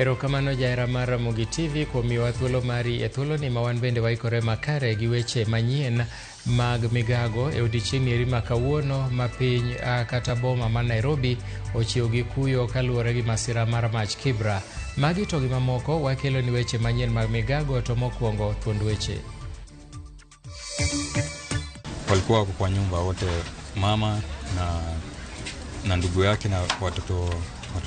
Erokamano jahera mar Ramogi TV kuom miyowa thuolo mari e thuoloni ma wan bende waikore makare gi weche manyien mag migago e odiechieng'ni eri ma kawuono ma piny kata boma ma Nairobi ochiew gi kuyo kaluwore gi masira mar mach Kibra. Magi to gi mamoko wakelo ni weche manyien mag migago to mokwongo thuond weche. Walikuwa wako kwa nyumba wote, mama na ndugu yake na watoto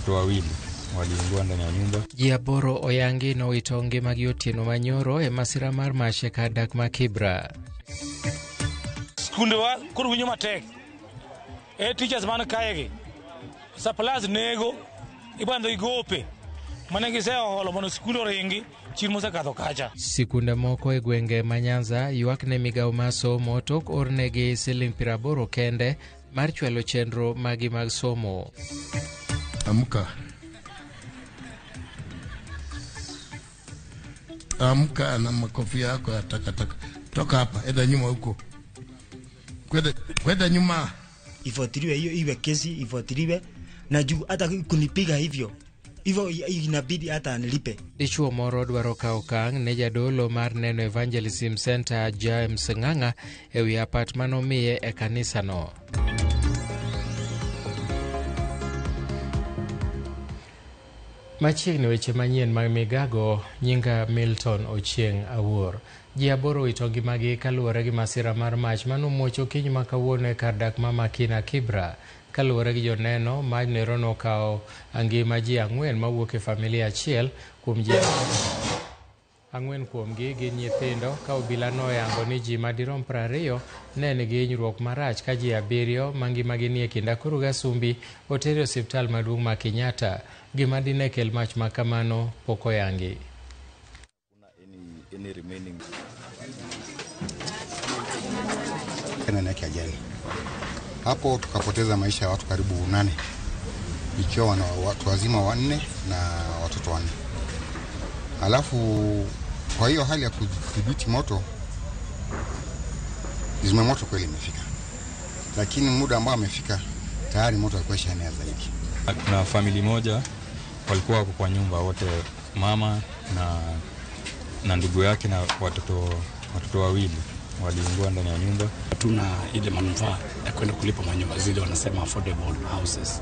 wawili waliungua ndani ya nyumba. Ji aboro oyangi nowito ngimagi otieno manyoro e masira mar mach e kar dak ma Kibra. Skundewa koro winjo matek. E teachers man kae gi. Supplies nego ibando igope. Mane giseholo mondo skul oringi chir mosekadho kacha. Sikunde moko e gwenge ma Nyanza ywak ne migawo mar somo tok ornegi siling 80 kende mar chwalo chenro magi mag somo. Amka. Amka na makofi yako ya takataka. Toka hapa, enda nyuma huko. Kwenda nyuma. Ifuatiliwe hiyo, iwe kesi ifuatiliwe, na juu hata kunipiga hivyo. Hivyo inabidi hata anilipe. Dichuo moro dwaro kawo okang' ne jadolo mar Neno Evangelism Center James Ng'ang'a ewi apat manomiye e kanisano. Machiegni weche manyien mag migago, nyinga Milton Ochieng' Awuor. Ji aboro owito ngimagi kaluwore gi masira mar mach manomuoch okinyi ma kawuono e kar dak ma Makina Kibra. Kaluwore gi joneno, majno ero nokawo ngima ji 4 mawuok e familia achiel kuom ji 4 kuomgi gin nyithindo, ka obila noyango ni ji madirom 20 ne nigi hinyruok marach ka ji 7 mangimagi nie kind akuru gi asumbi oter e osiptal maduong' ma Kenyatta. Gima dine kel mach ma kamano pok oyangi. Ajali hapo tukapoteza maisha ya watu karibu 8, ikiwa wana watu wazima 4 na watoto 4. Alafu kwa hiyo hali ya kudhibiti moto, zima moto kweli imefika, lakini muda ambao amefika tayari moto ulikuwa ushaenea zaidi. Kuna familia moja walikuwa wako kwa nyumba wote, mama na ndugu yake na watoto wawili waliungua ndani ya nyumba. Hatuna ile manufaa ya kwenda kulipa manyumba zile wanasema affordable houses.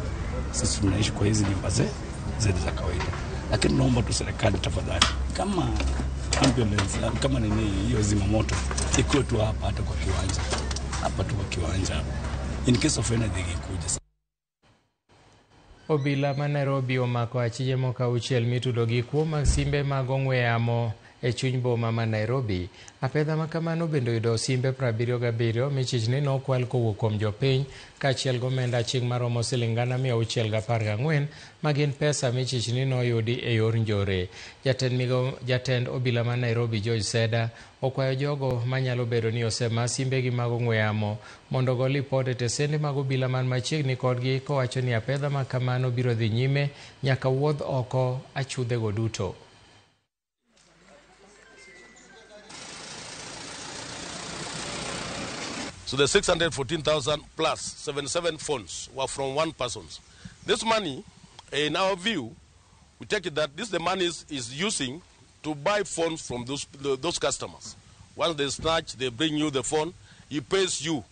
Sisi tunaishi kwa hizi nyumba zetu za kawaida. Lakini naomba tu serikali tafadhali, kama ambulance, kama nini hiyo zima moto ikuwe tu hapa, hata kwa kiwanja. Hapa tu kwa kiwanja. In case of anything ikuja. Obila ma Nairobi omako achije moko 6 mitudo gi kuo mag simbe mag ong'we yamo e chuny boma ma Nairobi. Apedha ma kamano bende oyudo simbe 77 michich ni nokwal kowuok kuom jopiny kaachiel gi omenda aching' maromo siling 614 ma gin pesa michich ni noyudi e yor njore. Jatend obila ma Nairobi George Seda okwayo jogo manyalo bedo ni osema simbegi mag ong'we yamo mondo ogo lipot e tesende mag obila man machiegni kodgi, kowacho ni apedha ma kamano biro dhi nyime nyaka wuodh oko achudhego duto. So the 614,000 plus 77 phones were from one person. This money, in our view, we take it that this the money is using to buy phones from those customers. Once they snatch, they bring you the phone, he pays you.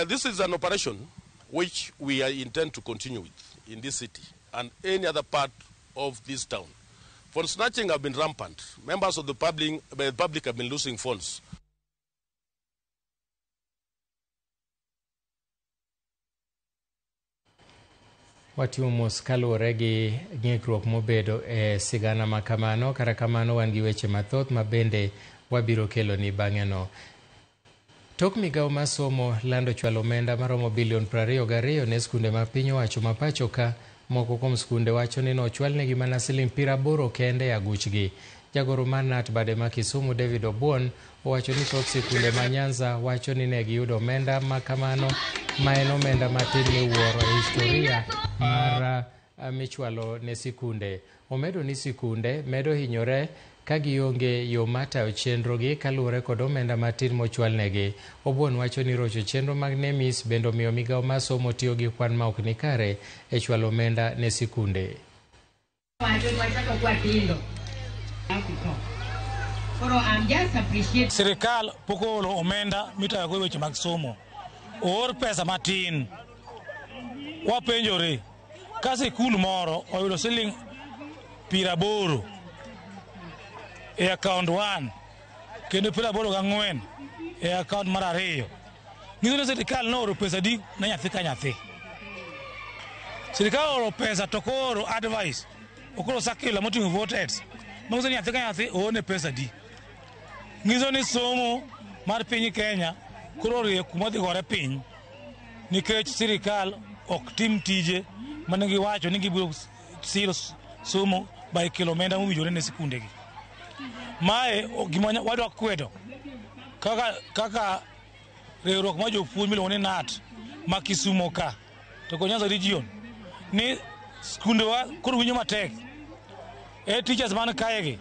This is an operation which we intend to continue with in this city and any other part of this town. Phone snatching have been rampant. Members of the public have been losing phones. Watimo mos kaluwore gi ng'ikruok mobedo e sigana ma kamano. Kata kamano wan gi weche mathoth ma bende wabiro keloni bang'e no. Tok migawo mar somo lando chwalo omenda maromo bilion 22 ne skunde ma piny owacho ma pacho ka. Moko kuom skunde wacho ni nochwalnegi mana siling 80 kende e aguchgi. Jagoro mar KNUT bade ma Kisumu David Obuon owacho ni thoth sikunde ma Nyanza wacho ni ne giyudo omenda ma kamano, ma en omenda matin miwuoro e historia mar michwalo ne sikunde. Omedo ni sikunde medo hinyore ka gionge yo mar tayo chenrogi kaluwore kod omenda matin mochwalnegi. Obuon wacho ni rocho chenro mag NEMIS bende omiyo migawo mar somo tiyo gi kwan ma ok ni kare e chwalo omenda ne sikunde. Sirikal pok oolo omenda mitayogo weche mag somo. Oor pesa matin. Wapenjore, ka sikul moro oyudo siling 80 e account 1 kendo 84 e account mar 2, nyiso ni sirikal nooro pesa di ne nyathi ka nyathi. Sirikal ooro pesa to ok ooro advice, ok ooro circular moting'o voted manyiso ni nyathi ka nyathi oorne pesa di. Nyiso ni somo mar piny Kenya koro orie kuma dhi gore piny nikech sirikal ok tim tije mane giwacho ni gibiro siro somo by kelo omenda mowinjore ne sikundegi. Mae gima wadwa kwedo kaka riwruok mar jopuonj miluongo ni KNUT ma Kisumo ka to kod Nyanza region ni skundewa koro winjo matek. E teachers man kaegi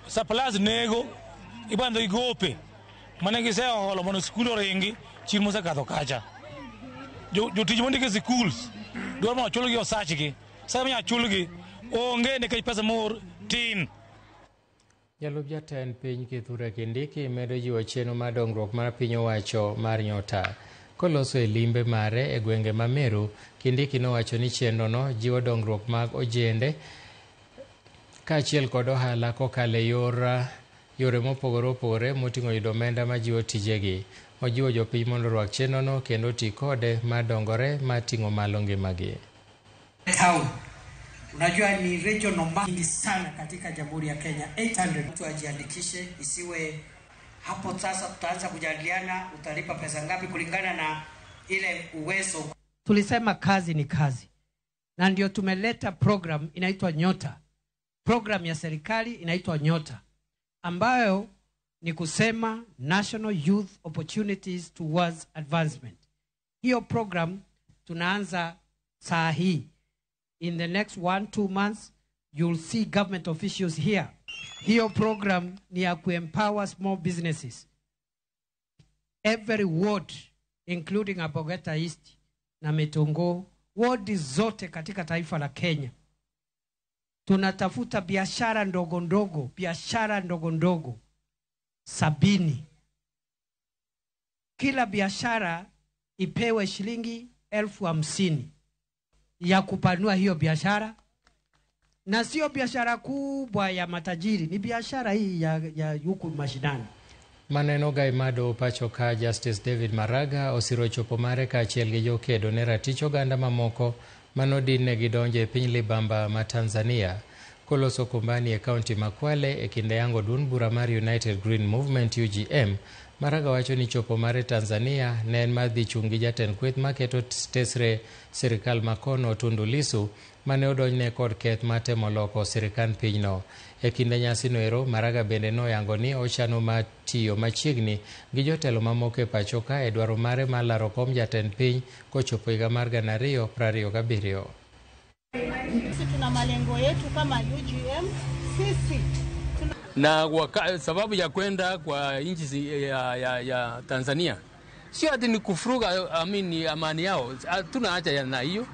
supplies nego ibandho gi gope mane giseholo mondo sikul oringi chir mosekadho kacha. Jotich mondiki e schools dwaro mondo ochulgi osachgi. Sama inyalo chulgi onge nikech pesa moor tin. Jalup jatend piny Kithure Kindiki medo jiwo chenro mar dongruok mar piny owacho mar Nyota. Koloso e limbe mare e gwenge ma Meru, Kindiki nowacho ni chenrono jiwo dongruok mag ojende kaachiel kod ohala kokalo e yore mopogore opogore moting'o yudo omenda majiwo tijegi. Ojiwo jopiny mondo orwak chenrono kendo oti kode mar dongore mar ting'o malo ngimagi. Town. Unajua ni regional mingi sana katika Jamhuri ya Kenya 800. Mtu ajiandikishe, isiwe hapo sasa tutaanza kujadiliana utalipa pesa ngapi kulingana na ile uwezo. Tulisema kazi ni kazi, na ndio tumeleta program inaitwa Nyota. Program ya serikali inaitwa Nyota, ambayo ni kusema National Youth Opportunities Towards Advancement. Hiyo program tunaanza saa hii. In the next 1-2 months, you'll see government officials here. Hiyo program ni ya kuempower small businesses. Every ward, including Abogeta East na Mitungo, ward zote katika taifa la Kenya. Tunatafuta biashara ndogo ndogo, biashara ndogo ndogo 70. Kila biashara ipewe shilingi 50,000 ya kupanua hiyo biashara. Na sio biashara kubwa ya matajiri, ni biashara hii ya huku mashinani. Maneno ga imado pacho ka Justice David Maraga osiro chopo mare kaachiel gi jokedo ne ratich oganda mamoko manodin gidonjo e piny libamba ma Tanzania. Koloso Kombani e kaunti ma Kwale e kinde yango duond bura mar United Green Movement UGM, Maraga wacho ni chopo mare Tanzania ne en mar dhi chung' gi jatend kweth maketo tesre sirikal makono Tundu Lissu mane odonjne kod keth mar temo loko sirikand pinyno. E kinde nyasino ero, Maraga bende noyango ni ochano mar tiyo machiegni gi jotelo mamoko e pacho ka e dwaro mare mar laro kom jatend piny kochopo higa mar 2027. Sisi tuna malengo yetu kama UGM, sisi na sababu ya kwenda kwa nchi ya Tanzania sio ati ni kufuruga amani yao, hatuna haja na hiyo.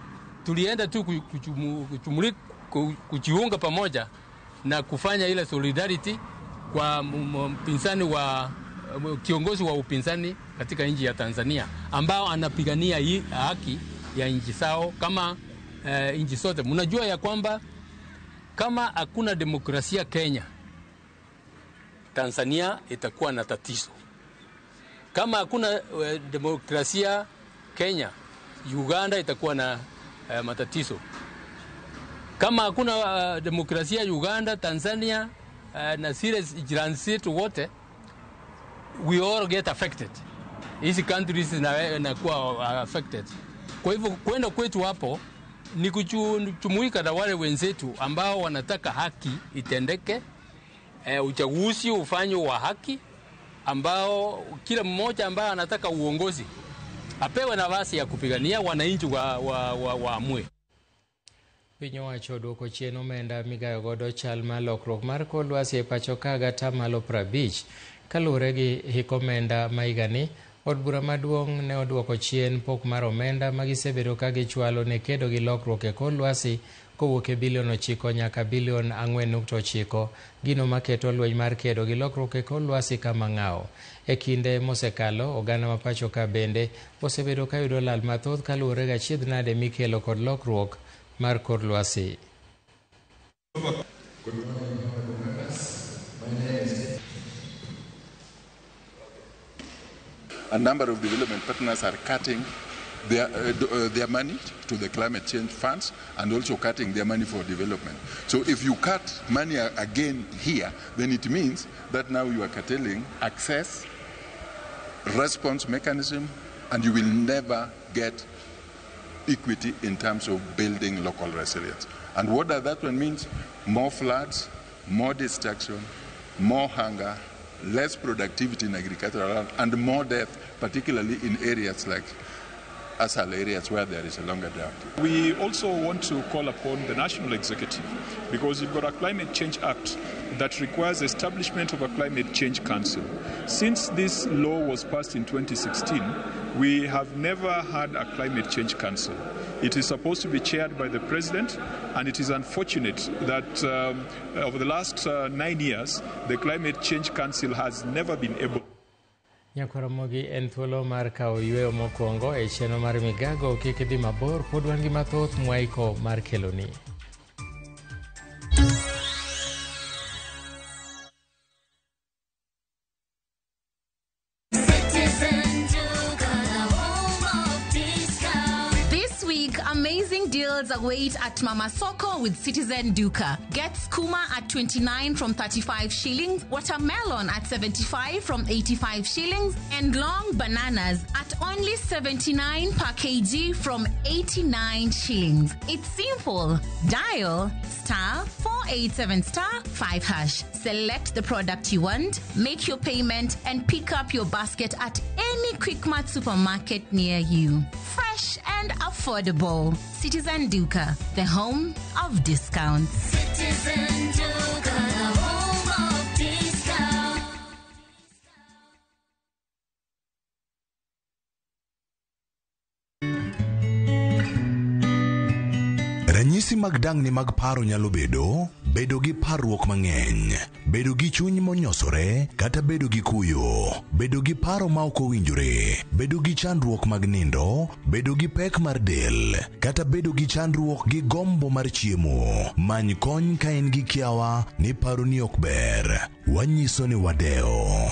Tulienda tu kujiunga pamoja na kufanya ile solidarity kwa mpinzani wa kiongozi wa upinzani katika nchi ya Tanzania ambao anapigania haki ya nchi zao kama nchi zote. Mnajua ya kwamba kama hakuna demokrasia Kenya, Tanzania itakuwa na tatizo. Kama hakuna demokrasia Kenya, Uganda itakuwa na matatizo. Kama hakuna demokrasia Uganda, Tanzania na zile jirani zetu wote, we all get affected. Hizi countries zinakuwa affected. Kwa hivyo kwenda kwetu hapo ni kujumuika na wale wenzetu ambao wanataka haki itendeke, uchaguzi ufanywe wa haki, ambao kila mmoja ambaye anataka uongozi apewe nafasi ya kupigania wananchi waamue. Piny owacho oduoko chien omenda migayo godo chal mar lokruok mar kor lwasi e pacho ka gi atamalo 50. Kaluwore gi hik omenda ma higani, od bura maduong' ne oduoko chien pok mar omenda ma gisebedo ka gichwalo ne kedo gi lokruok e kor lwasi kowuok e bilion 9 nyaka bilion 4.9, gino maketo lweny mar kedo gi lokruok e kor lwasi kama ng'awo. E kinde mosekalo, oganda ma pacho ka bende osebedo ka yudo lal mathoth kaluwore gi achiedh nade mikelo kod lokruok mar kor lwasi. A number of development partners are cutting their money to the climate change funds and also cutting their money for development. So if you cut money again here, then it means that now you are curtailing access, response mechanism, and you will never get equity in terms of building local resilience. And what does that one mean? More floods, more destruction, more hunger, less productivity in agricultural land, and more death, particularly in areas like Asal areas where there is a longer drought. We also want to call upon the national executive, because you've got a Climate Change Act that requires establishment of a Climate Change Council. Since this law was passed in 2016, we have never had a Climate Change Council. It is supposed to be chaired by the president, and it is unfortunate that over the last 9 years, the Climate Change Council has never been able. Nyakwaramogi en thuolo mar kawo yweyo mokwongo e chenro mar migago. Kik idhi mabor, pod wan gi mathoth mwaiko mar keloni. Amazing deals await at Mama Soko with Citizen Duka. Get skuma at 29 from 35 shillings, watermelon at 75 from 85 shillings, and long bananas at only 79 per kg from 89 shillings. It's simple. Dial *487*5#. Select the product you want, make your payment, and pick up your basket at any Quickmart supermarket near you. Fresh and affordable. Citizen Duka, the home of discounts. Citizen Duka, the home of discounts. Ranyisi mag dang'ni mag paro nyalo bedo bedo gi parruok mang'eny, bedo gi chuny monyosore, kata bedo gi kuyo, bedo gi paro ma ok owinjore, bedo gi chandruok mag nindo, bedo gi pek mar del, kata bedo gi chandruok gi gombo mar chiemo. Many kony ka in gi kiawa ni paroni ok ber. Wanyiso ni wadewo.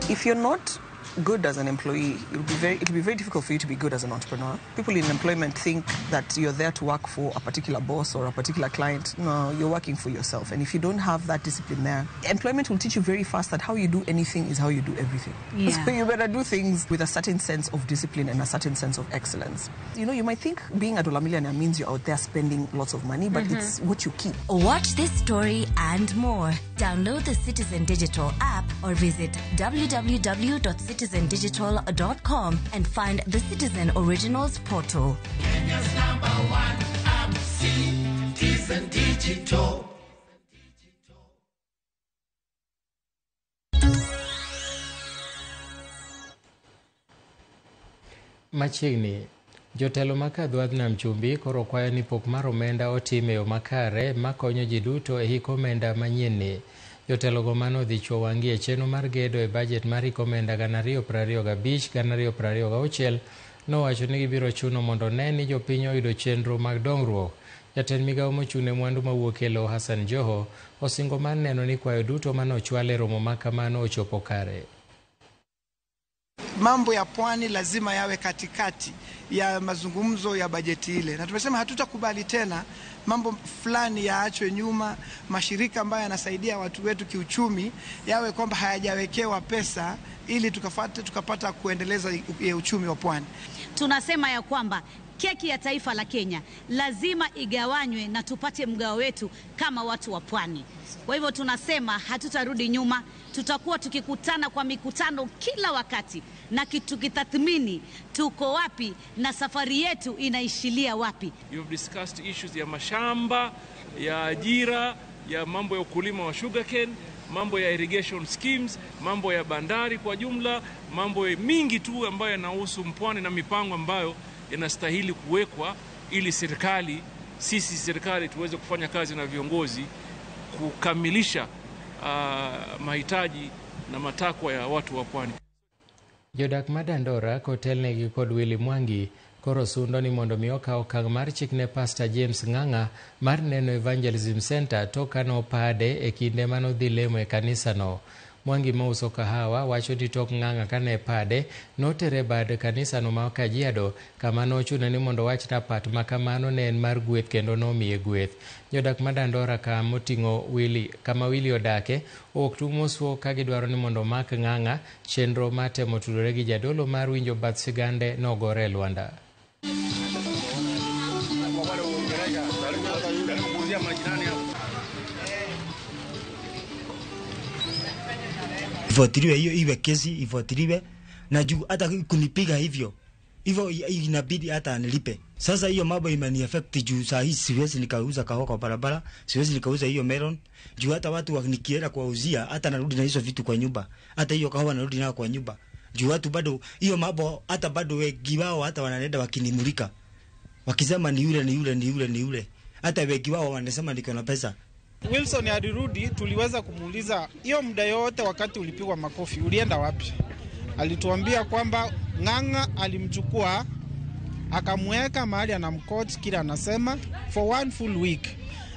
If you're not good as an employee, it'll be very difficult for you to be good as an entrepreneur. People in employment think that you're there to work for a particular boss or a particular client. No, you're working for yourself. And if you don't have that discipline there, employment will teach you very fast that how you do anything is how you do everything. Yeah. So you better do things with a certain sense of discipline and a certain sense of excellence. You know, you might think being a dollar millionaire means you're out there spending lots of money, but it's what you keep. Watch this story and more. Download the Citizen Digital app or visit www.citizendigital.com and find the Citizen Originals portal. Kenya's number one app, Citizen Digital. Machiegni, jotelo ma Kadhwadh Nam Chumbi koro kwayo ni pok mar omenda otim e yo makare makonyo ji duto e hik omenda manyien ni. Jotelogo mane odhi chuo wang'i e chenro mar gedo e bajet mar hik omenda 2025-2026 nowacho ni gibiro chuno mondo ne ni jopiny oyudo chenro mag dongruok. Jatend migawo mochung' ne mwandu mawuok e lowo Hassan Joho osingo mar neno ni kwayo duto mane ochwal e romo ma kamano ochopo kare. Mambo ya pwani lazima yawe katikati ya mazungumzo ya bajeti ile, na tumesema hatutakubali tena mambo fulani yaachwe nyuma. Mashirika ambayo yanasaidia watu wetu kiuchumi yawe kwamba hayajawekewa pesa ili tukapata kuendeleza uchumi wa pwani. Tunasema ya kwamba keki ya taifa la Kenya lazima igawanywe na tupate mgao wetu kama watu wa pwani. Kwa hivyo tunasema hatutarudi nyuma, tutakuwa tukikutana kwa mikutano kila wakati na tukitathmini tuko wapi na safari yetu inaishilia wapi. You've discussed issues ya mashamba, ya ajira, ya mambo ya ukulima wa sugarcane, mambo ya irrigation schemes, mambo ya bandari kwa jumla, mambo mingi tu ambayo yanahusu mpwani na mipango ambayo inastahili kuwekwa ili serikali, sisi serikali tuweze kufanya kazi na viongozi kukamilisha mahitaji na matakwa ya watu wa pwani. Jodak ma Dandora kotelnegi kod Willy Mwangi koro sundo ni mondo mi okaw okang' mar chik ne Pastor James Ng'ang'a mar Neno Evangelism Center tok kanopade e kinde manodhi lemo e kanisano. Mwangi mauso kahawa wacho ni tok Ng'ang'a kane pade notere bad kanisano ma Kajiado kama nochune ni mondo owach rapat ma kamano ne en mar gweth kendo nomiye gweth. Jodak ma Dandora kama Willy odake owuok tung' mosuo ka gidwaro ni mondo omak Ng'ang'a. Chenro mar temo tudore gi jadolo mar winjo bath sigande nogore e lwanda. Ifuatiliwe hiyo, iwe kesi ifuatiliwe, na juu hata kunipiga hivyo hivyo inabidi hata anilipe. Sasa hiyo mambo imeni affect juu saa hii siwezi nikauza kahawa kwa barabara, siwezi nikauza hiyo melon juu hata watu nikienda kuwauzia hata narudi na hizo vitu kwa nyumba, hata hiyo kahawa narudi nayo kwa nyumba juu watu bado hiyo mambo hata bado wengi wao hata wanaenda wakinimulika wakisema ni yule ni yule ni yule ni yule, hata wengi wao wanasema niko na pesa. Wilson alirudi, tuliweza kumuuliza hiyo muda yote wakati ulipigwa makofi ulienda wapi? Alituambia kwamba Ng'ang'a alimchukua akamweka mahali anamcoach kila anasema for one full week,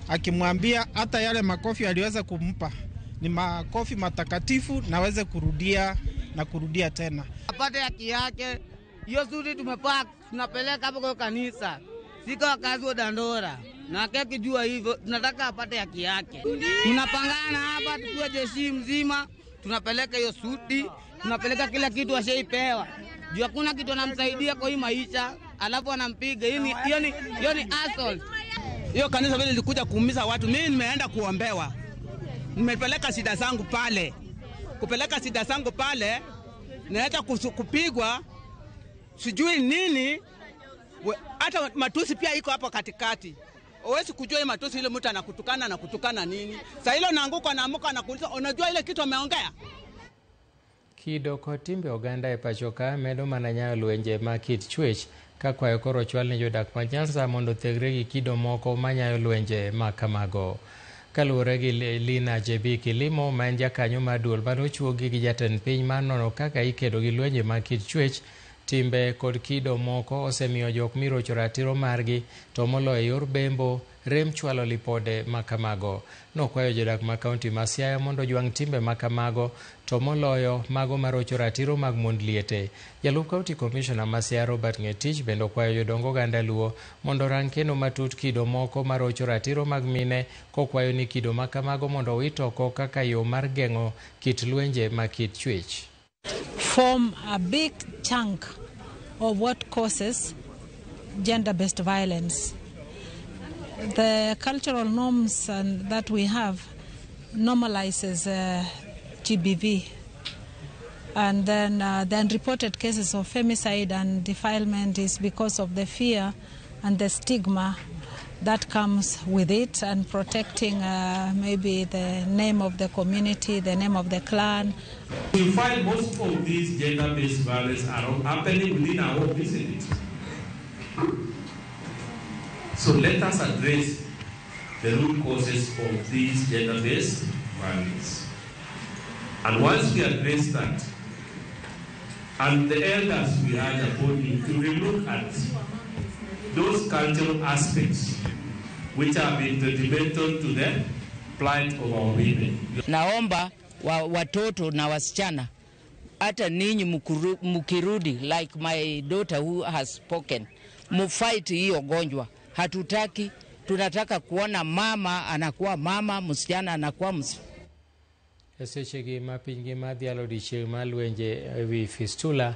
akimwambia hata yale makofi aliweza kumpa ni makofi matakatifu na aweze kurudia na kurudia tena. Apate haki yake. Hiyo suti tumepack tunapeleka hapo kwa kanisa. Siko wakazi wa Dandora. Na keki jua hivyo tunataka apate haki yake. Tunapangana hapa tukiwa jeshi mzima, tunapeleka hiyo suti, tunapeleka kila kitu ashaipewa. Juu hakuna kitu anamsaidia kwa hii maisha, alafu anampiga. Hiyo ni assault. Hiyo kanisa vile ilikuja kuumiza watu. Mimi nimeenda kuombewa. Nimepeleka shida zangu pale. Kupeleka shida zangu pale, naenda kupigwa sijui nini. Hata matusi pia iko hapo katikati. Huwezi kujua ile matusi ile mtu anakutukana na kutukana nini. Sasa hilo naanguka naamuka na kuuliza unajua ile kitu ameongea. Kido kod timbe oganda e pacho ka medo mana nyayo lwenje ma kit chwech ka kwayo koro ochwal ne jodak ma Nyanza mondo othegre gi kido moko manyayo lwenje ma kamago. Kaluwore gi Lina JB Kilimo ma en jakanyo mar duol manochuogi gi jatend piny mar nono kaka ikedo gi lwenje ma kit chwech, timbe kod kido moko osemiyo jok mirocho ratiro margi to moloyo e yor bembo rem chwalo lipode makamago. Nokwayo jodak ma kaunti ma Siaya mondo ojwang' timbe makamago to moloyo mago marocho ratiro mag mond liete. Jalup County Commissioner ma Siaya Robert Ngetich bende okwayo jodong oganda Luo mondo orang keno matut kido moko marocho ratiro mag mine kokwayo ni kido makamago mondo owit oko kaka yo mar geng'o kit lwenje ma kit chwech. Form a big chunk of what causes gender-based violence. The cultural norms that we have normalizes GBV, and then the unreported cases of femicide and defilement is because of the fear and the stigma that comes with it, and protecting maybe the name of the community, the name of the clan. We find most of these gender-based violence are happening within our own vicinity. So let us address the root causes of these gender-based violence. And once we address that, and the elders we urge upon you to relook at those cultural aspects which have been detrimental to the plight of our women. Naomba watoto na wasichana, hata ninyi mukirudi, like my daughter who has spoken, mufight hiyo gonjwa. Hatutaki, tunataka kuona mama anakuwa mama, msichana anakuwa msichana. Esechegi ma piny ngima dhialo odiechieng' mar lwenje ewi fistula,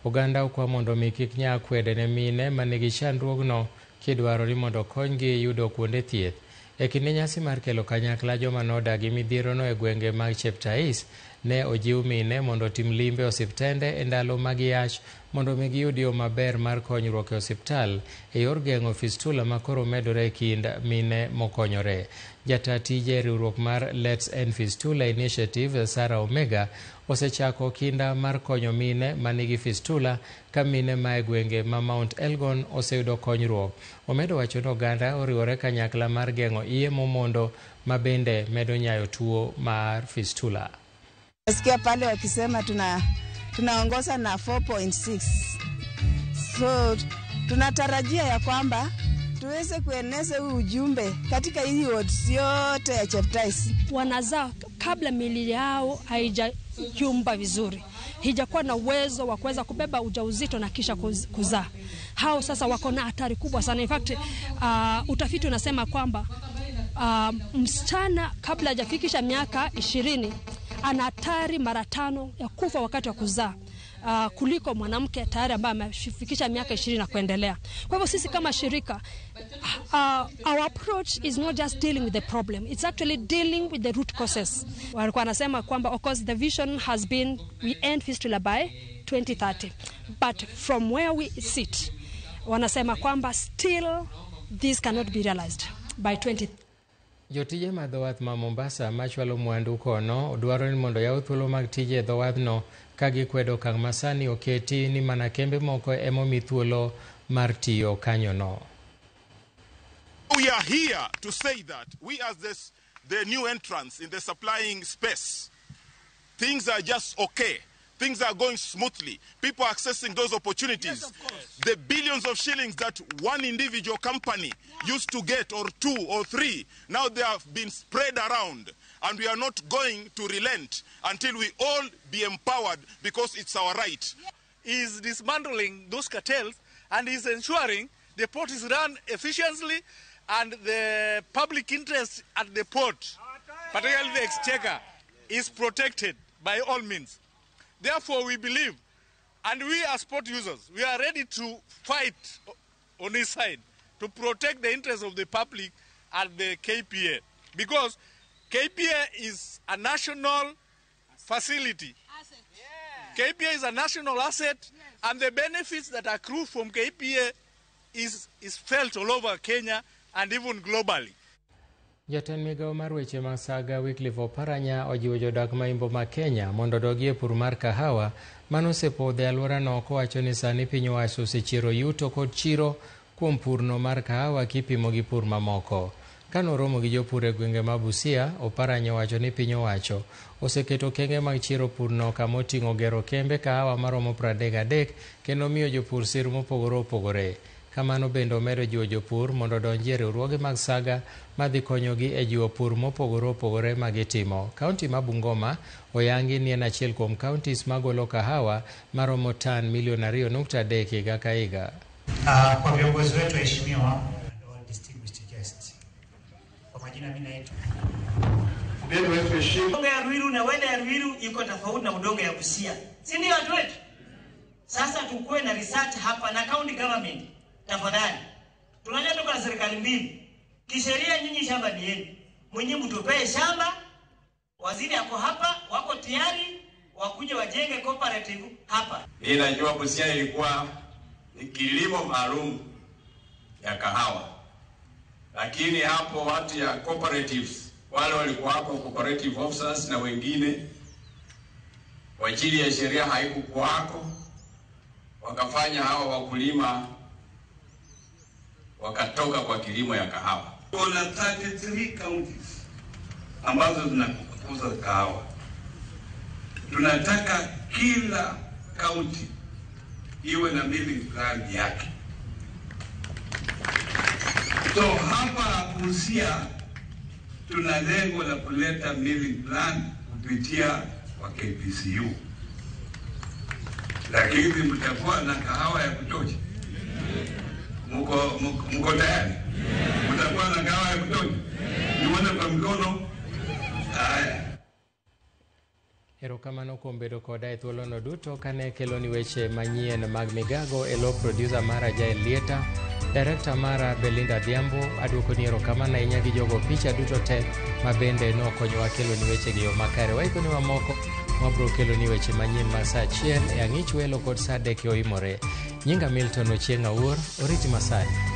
oganda okwa mondo mi kik nya kwede ne mine manigi chandruogno kidwaro ni mondo okonygi yudo kuonde thieth. E kinde nyasi mar kelo kanyakla joma nodagi midhierono e gwenge mag Cheptais, Ne ojiw mine mondo otim limbe e osiptende e ndalo mag yach mondo mi giyud yo maber mar konyruok e osiptal e yor geng'o fistula ma koro medore e kind mine mokonyore. Jata tije e riwruok mar Let's End Fistula Initiative, Sarah Omega, osechako kinda mar konyo mine manigi fistula ka mine ma e gwenge ma Mount Elgon oseyudo konyruok. Omedo wacho ni oganda oriwore kanyakla mar geng'o iye momondo ma bende medo nyayo tuo mar fistula. Nasikia pale wakisema tunaongoza na 4.6. So tunatarajia ya kwamba tuweze kueneza huu ujumbe katika hii wards yote ya Cheptais. Wanazaa kabla miili yao haijayumba vizuri, hijakuwa na uwezo wa kuweza kubeba ujauzito na kisha kuzaa. Hao sasa wako na hatari kubwa sana. In fact, utafiti unasema kwamba msichana kabla hajafikisha miaka 20 ana hatari mara 5 ya kufa wakati wa kuzaa kuliko mwanamke tayari ambaye amefikisha miaka 20 na kuendelea. Kwa hivyo sisi kama shirika, our approach is not just dealing with the problem, it's actually dealing with the root causes. Walikuwa wanasema kwamba of course the vision has been we end fistula by 2030, but from where we sit wanasema kwamba still this cannot be realized by 2030. Jotije ma dho wath ma Mombasa machwalo mwandu kono dwaro ni mondo yaw thuolo mag tije e dho wathno ka gikwedo okang' masani oketi ni mana kembe moko emomi thuolo mar tiyo kanyono. We are here to say that we as the new entrants in the supplying space, things are just okay. Things are going smoothly. People are accessing those opportunities. Yes, of course. The billions of shillings that one individual company used to get, or two or three, now they have been spread around. And we are not going to relent until we all be empowered, because it's our right. Is dismantling those cartels and is ensuring the port is run efficiently and the public interest at the port, particularly the exchequer, is protected by all means. Therefore, we believe, and we as port users, we are ready to fight on his side to protect the interests of the public at the KPA, because KPA is a national facility. Yeah. KPA is a national asset, yes. And the benefits that accrue from KPA is felt all over Kenya and even globally. Jatend migawo mar weche mag saga Wycliffe Oparanya ojiwo jodak ma Imbo ma Kenya mondo odogi e pur mar kahawa manosepodho e alworano, kowacho ni sani piny owacho osechiero yuto kod chiro kuom purno mar kahawa kipimo gi pur mamoko. Kanoromo gi jopur e gwenge ma Busia, Oparanya owacho ni piny owacho oseketo okenge mag chiero purno kama oting'o gero kembe kahawa maromo 33 kendo miyo jopur sir mopogore opogore. Kamano bende omedo jiwo jopur mondo odonji e riwruoge mag saga madhi konyogi e jiwo pur mopogore opogore ma gitimo. Kaunti ma Bungoma oyangi ni en achiel kuom counties magolo kahawa maromo tan milion 2.3 higa ka higa. Kwa viongozi wetu waheshimiwa and all distinguished guests. Kwa majina mimi naitwa mgeni wetu heshima. Udongo ya Ruiru na wele ya Ruiru iko tofauti na udongo ya Busia. Si ndio watu wetu? Sasa tukue na research hapa na county government. Tafadhali. Tunajua tuko na serikali mbili. Kisheria nyinyi shamba ni yenu. Mwenye mtupee shamba, waziri ako hapa, wako tayari wakuje wajenge cooperative hapa. Mimi najua Busia ilikuwa ni kilimo maalum ya kahawa. Lakini hapo watu ya cooperatives, wale walikuwa hapo cooperative officers na wengine, kwa ajili ya sheria haikukuwako, wakafanya hawa wakulima wakatoka kwa kilimo ya kahawa. Kuna 33 counties ambazo zinakuza kahawa. Tunataka kila county iwe na milling plan yake. So hapa Busia tuna lengo la kuleta milling plan kupitia kwa KPCU. Lakini mtakuwa na kahawa ya kutosha. Mko tayari? Mtakuwa na kahawa ya kutosha? Nione kwa mkono. Haya. Erokamano kuom bedo koda e thuolono duto kane keloni weche manyien mag migago e lo producer mara Jael Lieta, director mara Belinda Adhiambo. Aduokoni erokamano ahinya gi jogo picha duto te ma bende nokonyowa keloni weche gi yo makare. Waikoni mamoko. Wabiro keloni weche manyien mar saa achiel e ang'ich welo kod saa adek e oimore. Nyinga Milton Ochieng' Awuor, oriti masani.